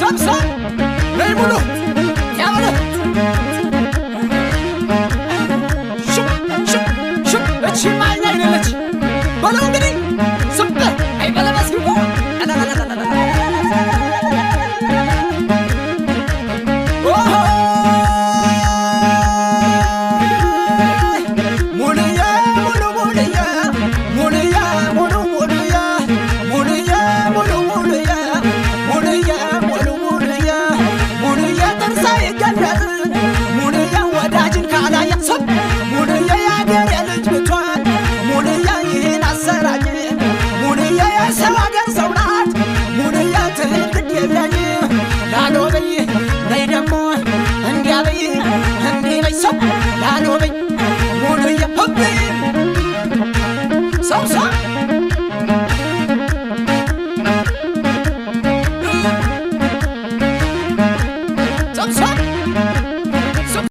ሰብሰብ ነይ ሙሉ ያበለ ሽብ ሽብ ሽብ። እቺ ማኛ አይደለች በለው እንግዲህ ስብ አይበለ መስግቦ። ሙሉዬ ሙሉ ሙሉዬ ሙሉዬ ሙሉ ሙሉዬ ሙሉዬ ሙሉ ሙሉዬ ሙሉዬ ሙሉ ሙሉዬ ሙሉዬ ጥርሳ ይገለጥ ሙሉዬ ወዳጅን ካላየ ሰብ ሙሉዬ የአገሬ ልጅ ብትሆን ሙሉዬ ይህን አሰራኝ ሙሉዬ የሰው አገር ሰው ናት ሙሉዬ ትህን ግድ የለኝ ላሎ በይ ነይ ደግሞ እንዲያ በይ እንዲህ በይ ሰብ ላሎ